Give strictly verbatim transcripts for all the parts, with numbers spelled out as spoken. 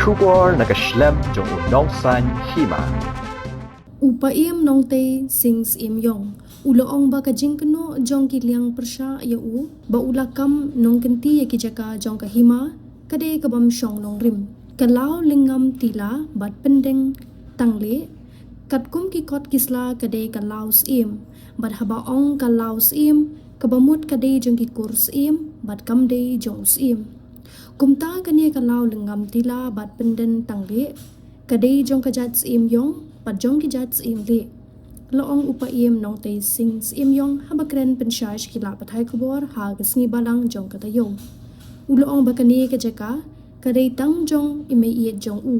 Khubor na ka shlem jong u nongsaiñ hima. U Paiem Nongtei Sing Siem Yong u la ong ba ka jingkynnoh jong ki liang pyrshah ïa u ba u la kam nongkynti ïa ki jaka jong ka hima ka dei ka bym shong nongrim. Ka Law Lyngngam Tila bad Pyndeng Tangleh katkum ki kot ki sla ka dei ka Law Syiem, bad haba ong ka Law Syiem, kaba mut ka dei jong ki kur syiem bad kam dei jong u syiem. Kumta kane ka Law Lyngngam Tila bad Pyndeng Tangleh ka dei jong ka jait Syiem Yong bad jong ki jait Syiem Leh, la ong u Paiem Nongtei Sing Siem Yong haba kren pynshai sha ki lad pathai khubor ha ka sngi Balang jong ka taïew. U la ong ba kane ka jaka ka dei tang jong i meiieit jong u,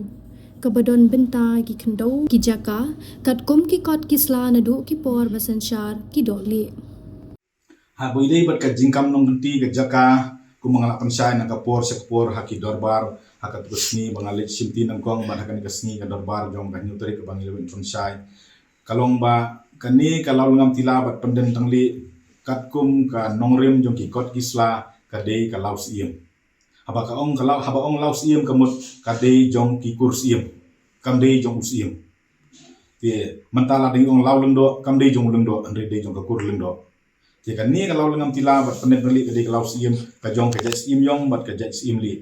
kaba don bynta ki khyndew ki jaka katkum ki kot ki sla naduh ki por ba synshar ki dohlieh. Haba ïadei bad ka jingkam nongkynti ka jaka, kumba nga la pynshai na ka por sha ka por ha ki dorbar, ha katu ka sngi ba nga leit shimti nyngkong bad ha kane ka sngi ka dorbar jong ka hynñiew tarik kaba ngi la wan pynshai, ka long ba kane ka Law Lyngngam Tila bad Pyndeng Tangleh katkum ka nongrim jong ki kot ki sla ka dei ka Law Syiem. Haba ka ong ka Law, haba ong Law Syiem ka mut ka dei jong ki kur syiem, kam dei jong u syiem. Te mynta lada ngi ong Law Lyngdoh, kam dei jong u Lyngdoh, hynrei dei jong ka kur Lyngdoh. Te kane ka Law Lyngngam Tila bad Pyndeng Tangleh ka dei ka Law Syiem ka jong ka jait Syiem Yong bad ka jait Syiem Leh.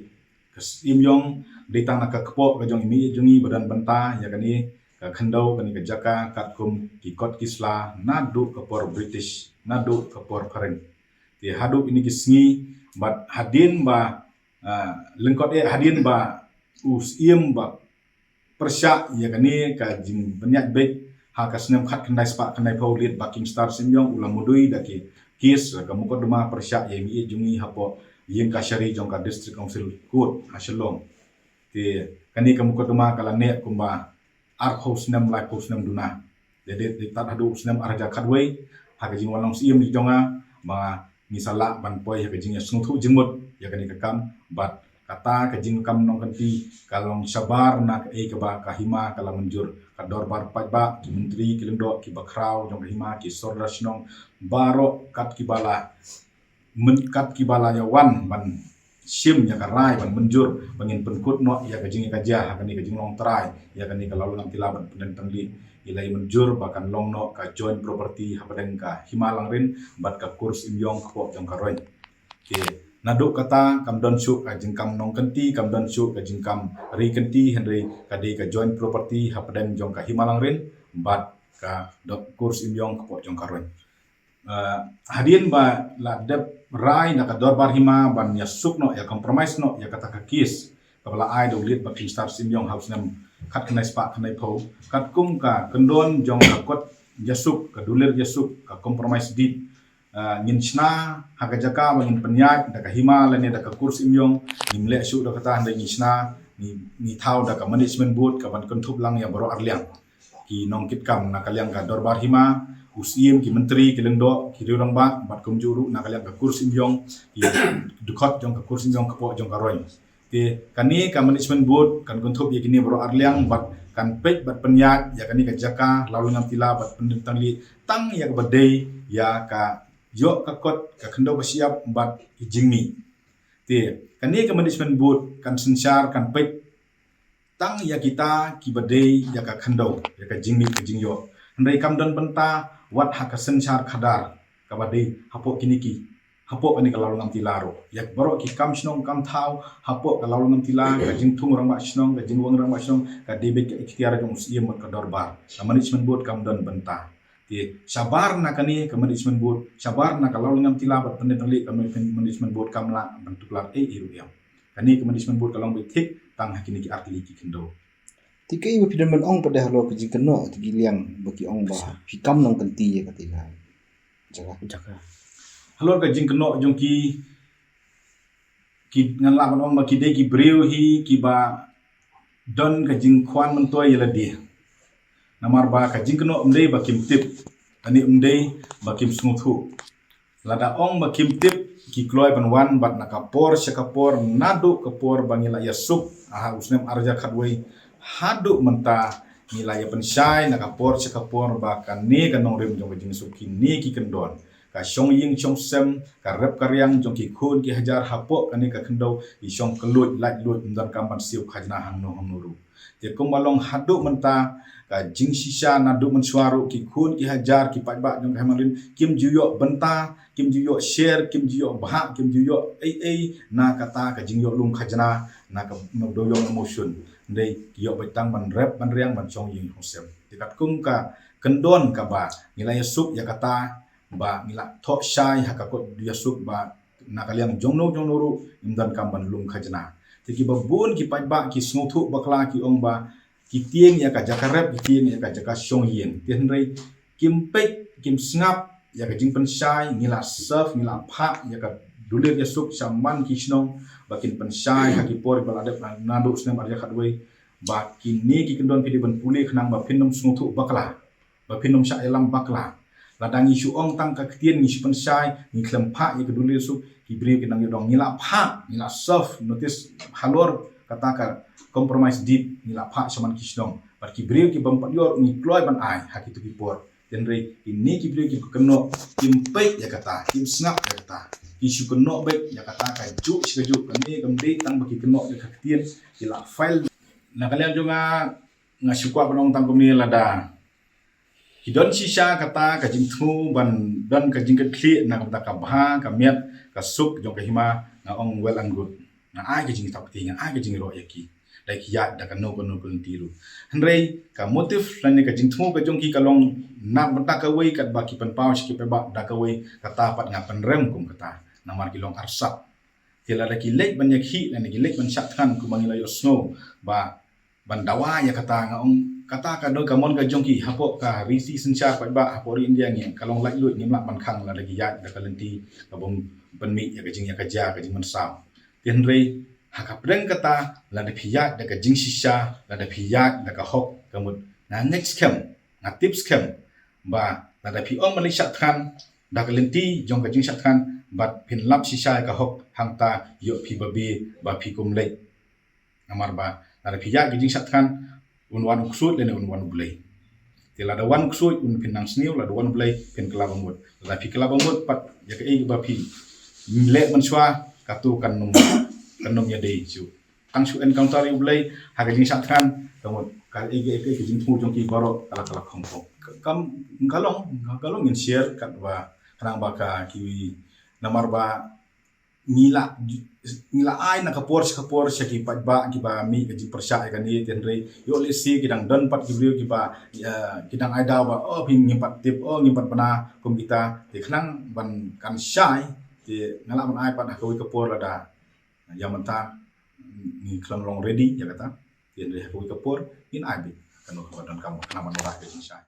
Ka Syiem Yong dei tang na ka kpoh ka jong i meiieit jong ngi ba don bynta ïa kane ka khyndew, kane ka jaka katkum ki kot ki sla naduh ka por British, naduh ka por phareng. Te haduh kine ki sngi bad hadien ba, ah, lyngkot eh hadien ba u Syiem ba pyrshah ïa kane ka jingpynïaid beit ha ka snem khatkhyndai spah khyndaiphew, leit ba King Star Siem Yong u la mudui da ki kes, ka mukotduma pyrshah ïa i meiieit jong ngi hapoh ïing kashari jong ka District Council Court ha Shillong. Te kane ka mukotduma ka la neh kumba arphew snem, laiphew snem duna. Te dei, dei tad haduh u snem ar hajar khatwei ha ka jingwan long Syiem jong nga ba ngi sa lah ban poi ha ka jingïasngewthuh jingmut ïa kane ka kam, bad kata ka jingkam nongkynti ka long shabar na kaei kaba ka hima ka la mynjur, ka dorbar paidbah, ki myntri, ki lyngdoh, ki bakhraw jong ka hima, ki sordar shnong baroh kat kiba la myn-, kat kiba la ïawan ban shim ïa ka rai ban mynjur ba ngin pynkut noh ïa ka jingïakajia ha kane ka jinglong trai ïa kane ka Law Lyngngam Tila bad Pyndeng Tangleh, i la ïa mynjur ba kan long noh ka joint property hapdeng ka hima Langrin bad ka kur Syiem Yong kpoh jong ka Roin. Te naduh kata kam don shuh ka jingkam nongkynti, kam don shuh ka jingkam ri kynti, hynrei ka dei ka joint property hapdeng jong ka hima Langrin bad ka do-, kur Syiem Yong kpoh jong ka Roin. Ah, hadien ba la dep rai na ka dorbar hima ban ïasuk noh, ïa compromise noh ïa kata ka kes kaba la ai da u late ba King Star Siem Yong ha u snem khatkhyndai spah khyndaiphew, katkum ka kyndon jong ka kot ïasuk, ka dulir ïasuk, ka compromise deed, ah, ngin shna ha ka jaka ba ngin pynïaid da ka hima lane da ka kur Syiem Yong, ngim leh shuh da kata, hynrei ngi shna, ngi, ngi thaw da ka management board kaban kynthup lang ïa baroh arliang ki nongkitkam na ka liang ka dorbar hima, u Syiem, ki myntri, ki lyngdoh, ki riew rangbah, bad kumjuh ruh na ka liang ka kur Syiem Yong, ki dkhot jong ka kur Syiem Yong kpoh jong ka Roin. Te kane ka management board kan kynthup ïa kine baroh arliang bad kan peit bad pynïaid ïa kane ka jaka Law Lyngngam Tila bad Pyndeng Tangleh tang ïa kaba dei ïa ka ïoh ka kot, ka khyndew ka shyiap bad ki jingmih. Te kane ka management board kan synshar, kan peit tang ïa kita kiba dei ïa ka khyndew, ïa ka jingmih ka jingïoh. Hynrei kam don bynta wat ha ka synshar khadar kaba dei hapoh kine ki, hapoh kane ka Law Lyngngam Tila ruh. Ïa baroh ki kam shnong kam thaw hapoh ka Law Lyngngam Tila, ka jingthung rangbah shnong, ka jingweng rangbah shnong, ka dei beit ka iktiar jong u Syiem bad ka dorbar. Ka management board kam don bynta. Te shabar na kane ka management board, shabar na ka Law Lyngngam Tila bad Pyndeng Tangleh, ka management board kam lah ban tuklar ei ei ruh ïa. Kane ka management board ka long beit thik tang ha kine ki ar tylli ki khyndew. Te kaei ba phi don ban ong pat halor ka jingkynnoh te ki liang ba ki ong ba phi kam nongkynti ïa kata ka jaka? Jaka. Halor ka jingkynnoh jong ki, ki ngan lah ban ong ba ki dei ki briew hi kiba don ka jingkhwan myntoi ïa lade. Namar ba ka jingkynnoh ym dei ba kim tip, lane ym dei ba kim sngewthuh. Lada ong ba kim tip, ki kloi ban wan bad na ka por sha ka por, naduh ka por ba ngi la ïasuk ha u snem ar hajar khatwei haduh mynta, ngi la ïa pynshai na ka por sha ka por ba kane ka nongrim jong ka jingsuk, kine ki kyndon, ka shong ïing shong sem, ka rep ka riang jong ki khun ki hajar hapoh kane ka khyndew, ki shong kylluid laitluid, ym donkam ban siew khajna hangno hangno ruh. Te kumba long haduh mynta, ka jingshisha naduh mynshuwa ruh ki khun ki hajar ki paidbah jong ka Hima Rim kim ju ïoh bynta, kim ju ïoh share, kim ju ïoh bhah, kim ju ïoh ei ei na kata ka jingïoh lum khajna, na ka, na ka dewïong emotion. Hynrei ki ïoh beit tang ban rep ban riang ban shong ïing shong sem. Te katkum ka kyndon kaba ngi la ïasuk ïa kata ba ngi la thoh shai ha ka kot ïasuk ba na ka liang jongno jongno ruh ym donkam ban lum khajna. Te kiba bun ki paidbah ki sngewthuh bakla, ki ong ba ki tieng ïa ka jaka rep, ki tieng ïa ka jaka shong ïing. Te hynrei kim peit, kim sngap ïa ka jingpynshai, ngi la serve, ngi la phah ïa ka dulir ïasuk sha man ki shnong ba kin pynshai ha ki por ba la dep naduh snem ar hajar khatwei, ba kine ki kyndon ki dei ban pule khnang ba phin ym sngewthuh bakla, ba phin ym shah ïalam bakla. Lada ngi shu ong tang ka ktien, ngi shu pynshai, ngi khlem phah ïa ka dulir ïasuk, ki briew ki nang ïoh dong. Ngi la phah, ngi la serve notice halor kata ka compromise deed, ngi la phah sha man ki shnong. Bad ki briew ki bym pat ïoh ngi kloi ban ai ha kito ki por. Te hynrei kine ki briew ki kynnoh, kim peit ïa kata, kim sngap ïa kata. Ki shu kynnoh beit ïa kata kajuh shi kajuh, kane kam dei tang ba ki kynnoh ïa ka ktien, ki la file. Na ka liang jong nga, nga shu kwah ban ong tang kumne, lada ki don shisha kata ka jingthmu ban don ka jingkitkhlieh na ka bynta ka bha, ka miat, ka suk jong ka hima, nga ong well and good. Nga ai ka jingthap kti, nga ai ka jingïaroh ïa ki. Da ki ïaid da kano kano ka lynti ruh. Hynrei ka motive lane ka jingthmu ka jong ki ka long na bynta kawei, katba ki pynpaw sha ki paidbah da kawei, kata pat nga pynrem kum kata. Namar ki long arsap. Te lada ki leit ban ïakhih lane ki leit ban shah thngan kumba ngi la ïohsngew ba ban dawa ïa kata, nga ong kata ka dei ka mon ka jong ki. Hapoh ka riti synshar paidbah hapoh ri India ngi, ka long laitluid, ngim lah ban khang lada ki ïaid da ka lynti ka bym pynmih ïa ka jingïakajia, ka jingmynsaw. Te hynrei ha ka pdeng kata, lada phi ïaid da ka jingshisha, lada phi ïaid da ka hok, ka mut, nga ngeit skhem, nga tip skhem ba lada phi ong ban leit shah thngan da ka lynti jong ka jingshah thngan, bad phin lap shisha ïa ka hok, hangta ïoh phi babe ba phi kum leit. Namar ba lada phi ïaid ka jingshah thngan, un wan u ksuid lane un wan u Blei. Te lada wan u ksuid un phin nang sniew, lada wan u Blei phin kylla bamut. Lada phi kylla bamut pat ïa kaei ba phi leh mynshuwa, kato kan ym, kan ym ïadei shuh. Tang shu encounter ïa u Blei ha ka jingshah thngan, ka mut kaei kaei ka jingthmu jong ki baroh ka la, ka la khongpong. Ka, kam, ka long, ka long ngin share katba khnang ba ka ki, namar ba ngi la, ngi la ai na ka por sha ka por sha ki paidbah kiba mih ka jingpyrshah ïa kane. Te hynrei ïoh lehse ki dang don pat ki briew kiba, ïa, ki dang ai daw ba, oh, phi ngim pat tip, oh, ngim pat bna kum kita. Te khnang ban kan shai, te nga lah ban ai pat ha kawei ka por lada ïa mynta ngi khlem long ready ïa kata. Te hynrei ha kawei ka por ngin ai beit kano kaba donkam khnang ban wanrah ka jingshai.